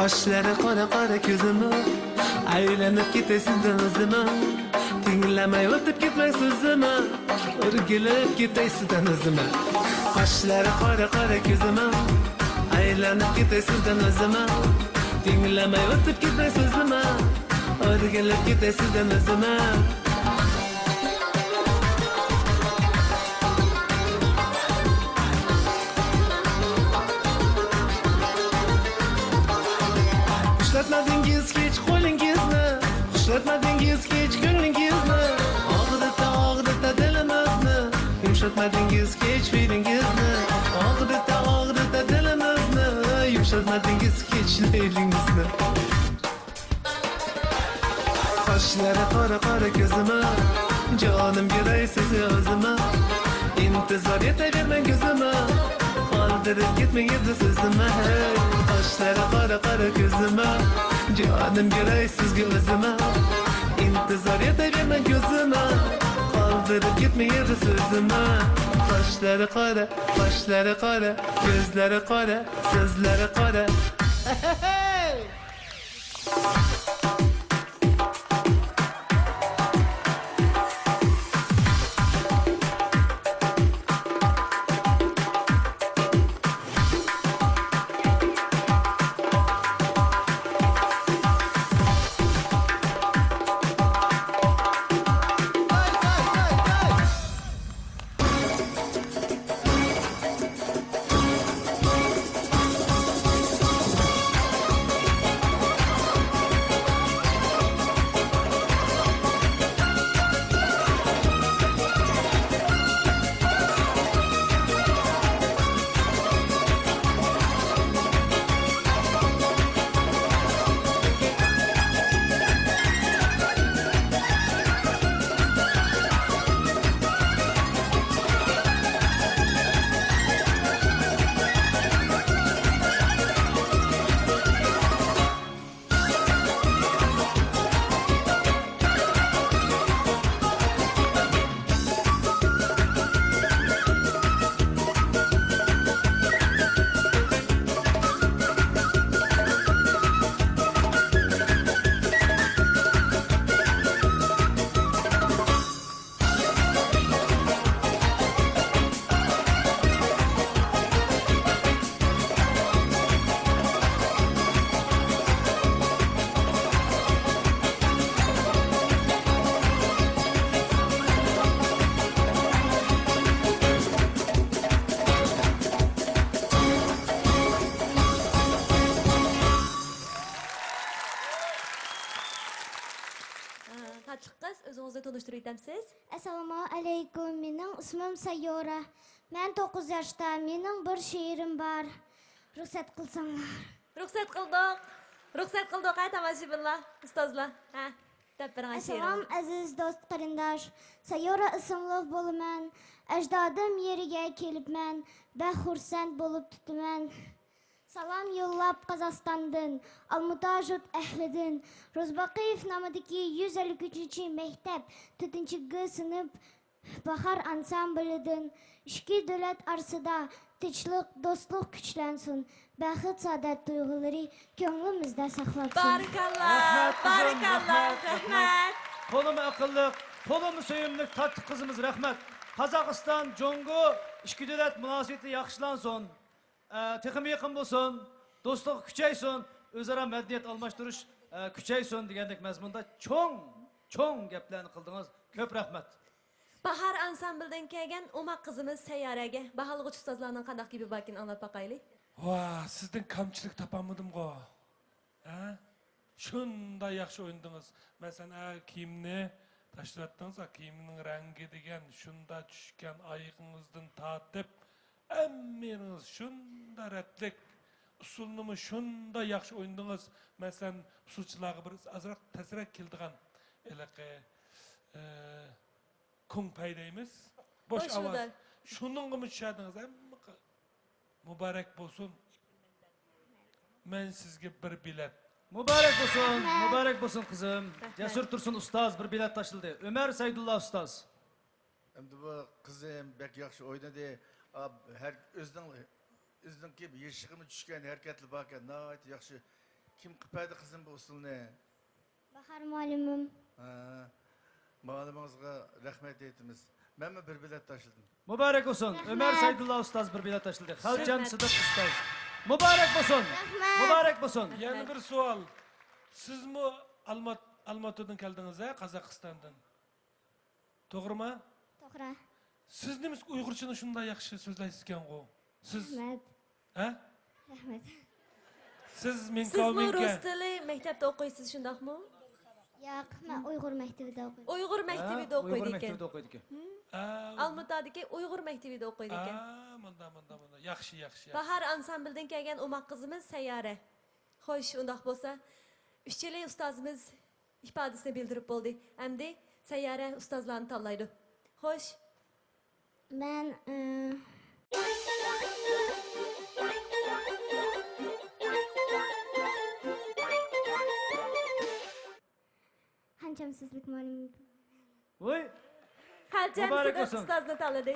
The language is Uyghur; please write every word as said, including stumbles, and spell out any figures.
قاشلىرى قارا قارا كۆزىمە، ئايلىنىپ كېتەي سىزدىن ئۆزىمە. تىڭلىماي ئۆتۈپ كەتمەي سۆزىمە، ئۆرگىلىپ كېتەي سىزدىن ئۆزىمە. قاشلىرى قارا قارا كۆزىمە، ئايلىنىپ كېتەي سىزدىن ئۆزىمە. تىڭلىماي ئۆتۈپ كەتمەي سۆزىمە، ئۆرگىلىپ كېتەي سىزدىن ئۆزىمە. ئىشلەتمىدىڭىز ھېچ قولىڭىزنى، ئىشلەتمىدىڭىز ھېچ كۆڭلىڭىزنى. ئاغرىتا، ئاغرىتا دىلىمىزنى. يۇمشاتمىدىڭىز ھېچ پېلىڭىزنى. ئاغرىتا، ئاغرىتا دىلىمىزنى. يۇمشاتمىدىڭىز ھېچ پېلىڭىزنى. قاشلىرى قارا قارا كۆزىمە، جانىم بېرەي سىزگە ئۆزۈمە. ئىنتىزار ئېتەيمەن كۆزۈمە، قالدۇرۇپ كەتمەڭ ئەمدى سۆزۈمە. ھەي، قاشلىرى قارا قارا كۆزىمە، جانىم بېرەي سىزگە ئۆزۈمە. ئىنتىزار ئېتەيمەن كۆزۈمە، قالدۇرۇپ كەتمەڭ ئەمدى سۆزۈمە. قاشلىرى قارا، قاشلىرى قارا، كۆزلىرى قارا، سۆزلىرى قارا. تاتلىق قىز، ئۆزىڭىزنى تونۇشتۇرۇۋېتەمسىز؟ ئەسسالامۇ ئەلەيكۇم، مېنىڭ ئىسمىم سايورا. مەن توققۇز ياشتا، مېنىڭ بىر شېئىرىم بار. رۇخسەت قىلساڭلار. رۇخسەت قىلدۇق. رۇخسەت قىلدۇق، ھە، تاماشىبىنلار، ئۇستازلار. ھە، دەپ بېرىڭ شېئىرىڭىزنى. ئەسسالام، ئەزىز دوست قېرىنداش. سايورا ئىسىملىق بولىمەن. ئەجدادىم يېرىگە كېلىپمەن. بەك خۇرسەن بولۇپ تۇتىمەن. سالام يوللاپ قازاقىستاندىن، ئالمۇتا يۇرت ئەھلىدىن، روزباقىيېف نامىدىكى يۈز ئەللىك ئۈچىنچى مەكتەپ تۆتىنچى گ سىنىپ باھار ئانسامبىلىدىن، ئىككى دۆلەت ئارىسىدا تىنچلىق، دوستلۇق كۈچلەنسۇن، بەخت، سائادەت تۇيغۇلىرى كۆڭلىمىزدە ساقلانسۇن. بارىكاللا، رەھمەت، قىزىم، بارىكاللا، رەھمەت، رەھمەت، رەھمەت. تولىمۇ ئەقىللىق، تولىمۇ سۆيۈملۈك، تاتلىق قىزىمىز، رەھمەت. قازاقىستان، جۇڭگو ئىككى دۆلەت مۇناسىۋىتى ياخشىلانسۇن. ئە، تېخىمۇ يېقىن بولسۇن، دوستلۇق كۈچەيسۇن، ئۆزئارا مەدەنىيەت ئالماشتۇرۇش، ئە، كۈچەيسۇن دېگەندەك مەزمۇندا چوڭ، چوڭ گەپلەرنى قىلدىڭىز. كۆپ رەھمەت. باھار ئانسامبىلدىن كەلگەن ئوماق قىزىمىز سەييارەگە باھالىغۇچى ئۇستازلارنىڭ قانداق گېپى باركىن ئاڭلاپ باقايلى. ۋاھ، سىزدىن كەمچىلىك تاپالمىدىمغۇ؟ ھە؟ شۇنداق ياخشى ئوينىدىڭىز. مەسىلەن، ئە، كىيىمنى تاشلىۋەتتىڭىز، ئا، كىيىمنىڭ رەڭگى دېگەن شۇنداق چۈشكەن، ئايىغىڭىزدىن تارتىپ، ھەممە يېرىڭىز شۇنداق رەتلىك، ئۇسسۇلنىمۇ شۇنداق ياخشى ئوينىدىڭىز. مەسىلەن، ئۇسسۇلچىلارغا بىر ئازراق تەسرەك كېلىدىغان ھېلىقى، ئە، كۇڭپەي دەيمىز. بوش بوش ئاۋاز. مېدال. شۇنىڭغىمۇ چۈشەردىڭىز. ھەممە ق-، مۇبارەك بولسۇن. مەن سىزگە بىر بېلەت. مۇبارەك بولسۇن، رەھمەت. مۇبارەك بولسۇن قىزىم. رەھمەت. جەسۇر تۇرسۇن ئۇستاز بىر بېلەت تاشلىدى. ئۆمەر سەيدۇللا ئۇستاز. ئەمدى بۇ قىزىم بەك ياخشى ئوينىدى. ئا، ھەر ئۆزىنىڭ، ئۆزىنىڭكى يېشىغىمۇ چۈشكەن ھەرىكەتلىرى باركەن، ناھايىتى ياخشى. كىم قىلىپ بەردى قىزىم بۇ ئۇسسۇلنى؟ باھار مۇئەللىمىم. ھە. مۇئەللىمىڭىزغا رەھمەت ئېيتىمىز. مەنمۇ بىر بېلەت تاشلىدىم. مۇبارەك بولسۇن. ئۆمەر سەيدۇللا ئۇستاز بىر بېلەت تاشلىدى. خەلچەم سىدىق ئۇستاز. مۇبارەك بولسۇن. مۇبارەك بولسۇن. يەنە بىر سوئال. سىزمۇ ئالمات ئالماتىدىن كەلدىڭىز ھە، قازاقىستاندىن. توغرىما؟ توغرا. سىز نېمىسى ئۇيغۇرچىنى شۇنداق ياخشى سۆزلەيسىكەنغۇ؟ سىز رەھمەت. ھە؟ رەھمەت. سىز سىزمۇ مىنكاۋمىنكە. رۇس تىلى مەكتەپتە ئوقۇيسىز، شۇنداقمۇ؟ ياق، مەن ئۇيغۇر مەكتىۋىدە ئوقۇيمەن. ئۇيغۇر مەكتىۋىدە ئۇيغۇر ئوقۇيدىكەن. مەكتىۋىدە ئوقۇيدىكەن. ئا، ئالمۇتادىكى ئۇيغۇر مەكتىۋىدە ئوقۇيدىكەن. ئا، مۇندا مۇندا مۇندا. ياخشى ياخشى. ياخشى. باھار ئانسامبىلدىن كەلگەن ئوماق قىزىمىز سەييارە. خوش، ئۇنداق بولسا ئۈچىلى ئۇستازىمىز ئىپادىسىنى بىلدۈرۈپ بولدى. ئەمدى سەييارە ئۇستازلارنى تاللايدۇ. خوش. مەن ئى، خەلچەم سىدىق مۇئەللىم. ۋوي. خەلچەم مۇبارەك سىدىق بولسۇن. ئۇستازنى تاللىدى.